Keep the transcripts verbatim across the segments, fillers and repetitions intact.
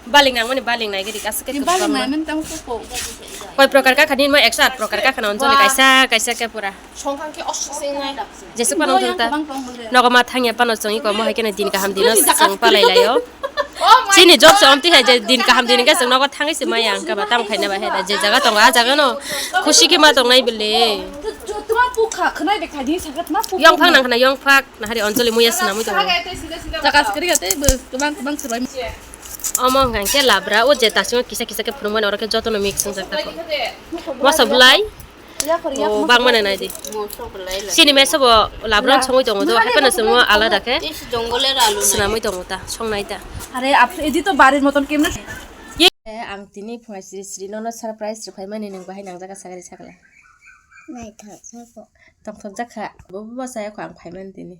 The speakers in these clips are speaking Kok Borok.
Baling nangmani baling nai gidi aswk khe. Ni baling nai men tang ko. Koi prokar ka khani mo ekso aat prokar ka khana onjoli kaisa kaisa khe pura. Songkhang khe oswk se nai. Jeswk phano thung ta. Nogo ma thangya phano chwng iko mo hai kheno din kaham dino chwng palai laio. Chini job se omti hai je din kaham din khe chwng nogo thangwi se maya ang khe ba tamo khaina ba he da je jaga tongo a jaga no khusi khe ma tongnai bele. Tuma pukha khwnai de khadi sakha tuma pukha. Yong phak nang khana yong phak nahari onjoli muya swnamwi tongo. Jaga se kari gate bo tuma tuma se bai. Omo hwnkha khe labra o je tasingo kisa kisa khe phunukmani oro khe jotono mix wngjak tako. Moso bwlai. O bangmani nai di. Sini meso bo labra songwi tongo do haphano chwngmo alada khe. Swnamwi tongo ta songnai ta. Are edi to barir moton kemne. Ang tini phungai sri sri nono surprise rwphaimani nwng bahai nangjak sakri sakla. Naithok sabo. Tongthok jakha bo bo saya kho ang phaimani tini.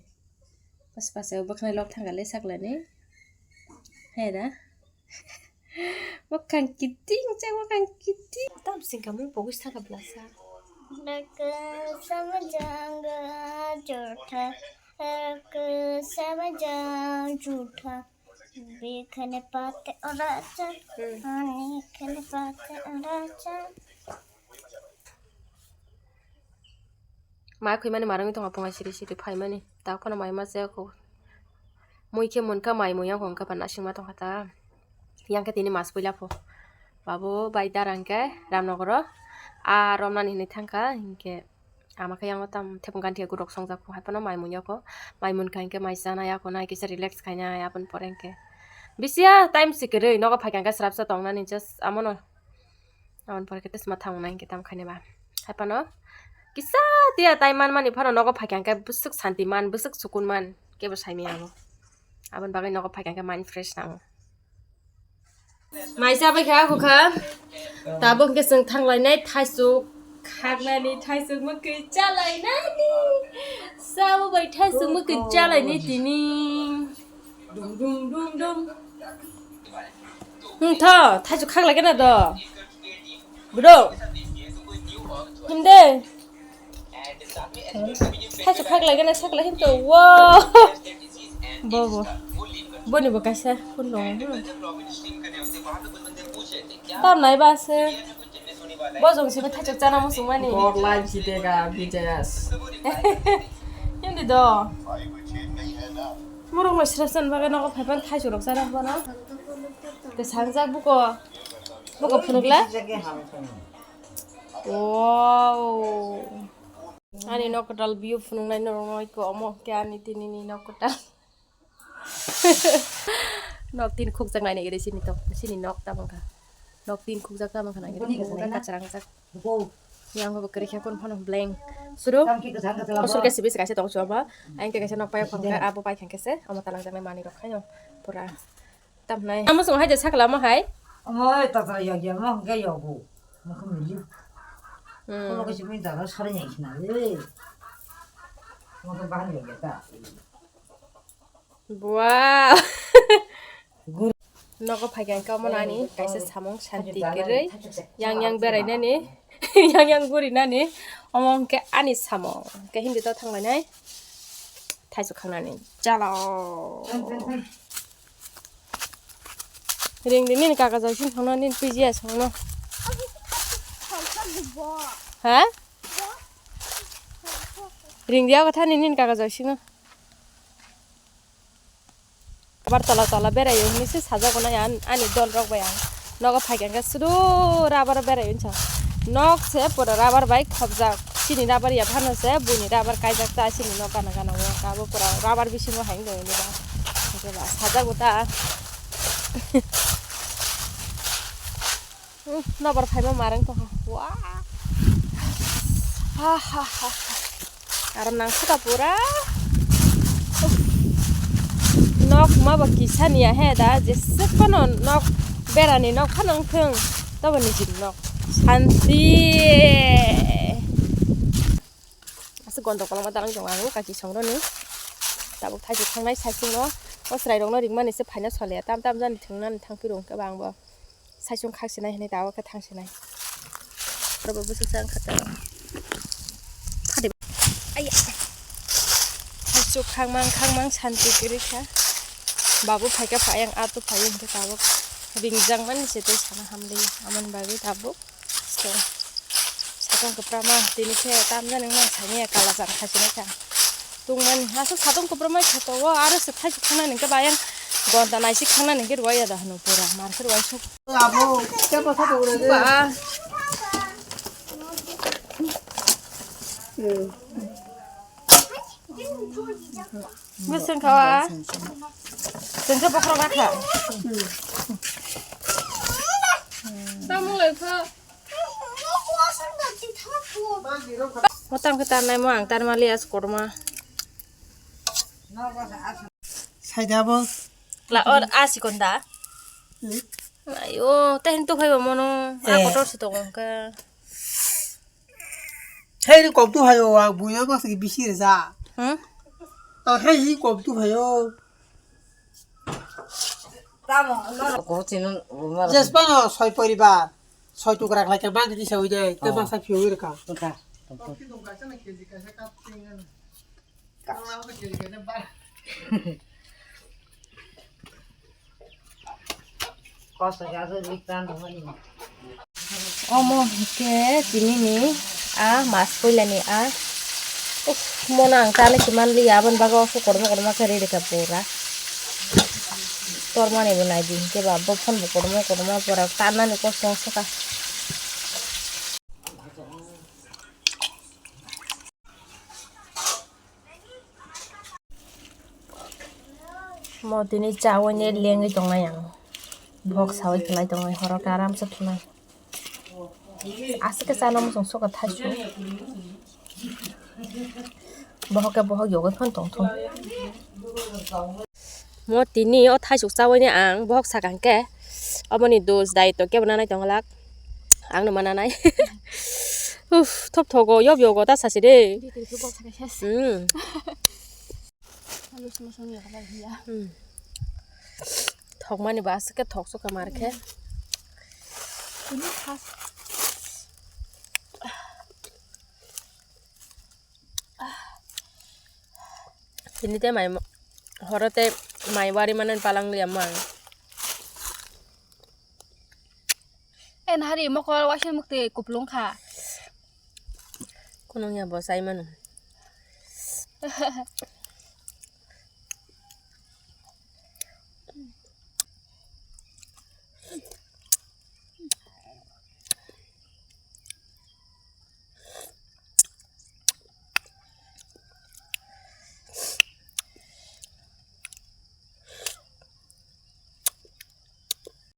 Pas pas bwkhwnai lok thangkha le saklani. Hai da. Bwkhang kiting chang bwkhang kiting. Tam singka mung pogis thangkha blasa. Rwksa majang jotha, rwksa majang jotha. Bikhane pate oracha, ani khane pate oracha. Mai khwimani marangwi tongkha phungai siri siri phaimani. Tak phano mai ma chaya kho. Mui khe munkha mai mui yang kho wngkha ba nasingma tongkha ta. Yang khe tini mas puila pho. Babu bai dara hwnkhe Ramnogoro. A romnani hinwi thangkha hinkhe ama khe yango tam thepung ganthi ya gurok songjak kho hai phano mai mui yakho. Mai munkha hinkhe mai chana yakho nai kisa relax khaina aboni pore hinkhe. Bisiya time si kwrwi nogo phaikha hinkhe srapsa tongnani just amono. Aboni pore khe tei sima thang nai hinkhe tamo khaina ba. Hai phano kisa tiya tai man mani phano nogo phaikha hinkhe bwswk santi man, bwswk sukun man, kebo sai maya abo. Aboni bagwi nogo phaikha hinkhe mind fresh nango. Mai chabai kha, kho kha. Tabuk hinkhe chwng thang lainai thaisuk khagnani, thaisuk mwkhwi cha lainani. Sabo bai thaisuk mwkhwi cha lainai tini. Dum, dum, dum, dum. Hmm, tho, thaisuk khak lagena do. Bro. Himde. Thaisuk khak lagena sakla himto. Wow. Bo, bo. Boni bo kaisa kun dong. Hmm. Tam nai ba se. Bojong simi thaisuk chana muchungmani. God life jitega, B T S. Hindi do. Murung mai srep san bagwi nogo phaipan thaisuk rok chana bono. Kwsang jak buko. Buko phunukla. Wow. Ani nok kwtal view phunuknai norok no iko omo khe ani tini ni nok kwtal. Nok tin khukjak nai nai sini tok, sini nok tamo kha. Nok tin khukjak tamo kha nai khukjak nai kacharang jak. Yang bo kwrwi kha kun phano blank. Suru. Osur khe sibis kaisa tong chuwa ba. Ang khe kaisa nok pai phang kha abo pai khang khe se omo talang jak nai manwi rok khayo pura. Tam nai. Amo song hai de sakla mo hai. Omo ta ta yag ya mo ga yag bo. Mo khum li. Hmm. Ko lo ko simi ta sar ni khna le. Mo ko ban yag ya ta. Wow. Nogo phaikha hinkhe omo nani kaisa samung shanti kwrwi yang yang berainani yang yang gurinani omo hinkhe ani samung hinkhe hindi to thanglainai thaichuk khangnani chalo ring di nini kaka jai sing thangno nini P G S songno ha ring di ago thani nini kaka jai singno. Abar tola tola beraio hinwi se sajak nai ani dol rok bai ang nogo phaikha khe sudu rubber beraio hinsa nok se pura rubber bai khobjak chini rubber ya phano se buini rubber kaijak ta chini nok gana gana o abo pura rubber bisingo hai wngwi ba sajak ta. Nobar phaima marang tongkha. Wah. Ha ha ha. Aram nang suka pura. Nok ma ba kisa niya he da jesek kono nok berani nok phano wngthung. Tobo ni jin nok. Santi. Aswk gondok kolokma dalang tongo ang kachi songroni. Tabuk thaisuk thangnai saichung no. O chwrai rokno ringmani se phaina soleya tam tam jani thwngnani thangphiro hwnkhe ba ang bo. Saichung khaksinai hinwi tabuk khe thangsinai. Oro bo bwswk sa wngkha ta. Phadi. Aiya. Saichung khangmang khangmang santi kwrwi kha. Babu phaikha phai ang ato phai hwnkhe tabuk. Ringjak mani se tei sana hamli, amoni bagwi tabuk. So, satung kwprama tini khe tamjani wngmani sani ya kala chang khachina kha. Tungmani aswk satung kwprama khe to o aro se thaichuk khana ningkhe bayang gonta naisik khana ningkhe rwaya da hwnwi pura mar khe rwai suk. Abo, tei bwsa tong rw de. Ba. Hmm. Bwswng kha wa. Chwng khe bokhorok gakha. Tamo lai kha. Mo tamo khe tarnai mo ang tarmali as korma. Saida bo. La or asi konda. Hmm. Ayo, tei hin to phaibo mono. A Eh. Kotor se tongo hwnkhe. Hei, ni kok tu hayo, wa buyo mas ki bisi reza. Hmm? Ang hei hi kok tu hayo. Jespa no soi poribar, soi tukra khlai khe bang di sawi de, te bang sa phiyo reka. Omo hwnkhe tinini a mas puilani a. Uff, mono ang chana kimanliya, aboni bagwi oso kormo kormo khe rw rwkha pura. Tormani bo naidi hwnkhe ba, bophon bo kormo kormo pura, tarnani kosto wngkha. Mo tini chawi ni lengwi tongnai ang. Bok sawi khlai tongnai, horo karam se khlai. Aswk khe chana muchung sokha thaisu. Bohok khe bohok yogwi phan tongthung. Mo tini o thaisuk chawi ni ang bohok sakang khe. Oboni dos daitw kebo nanai tongwlak. Ang no mananai. Uff, thop thogo, yob yogo ta sasi de. Hmm. Hmm. Thokmani ba aswk khe thok sukha mar khe. Tini tei mai mo-, horo tei mai wari mano palang liya mang. Eh, nahari mokol waisa mukti kuplung kha. Kunung ya bo sai mano.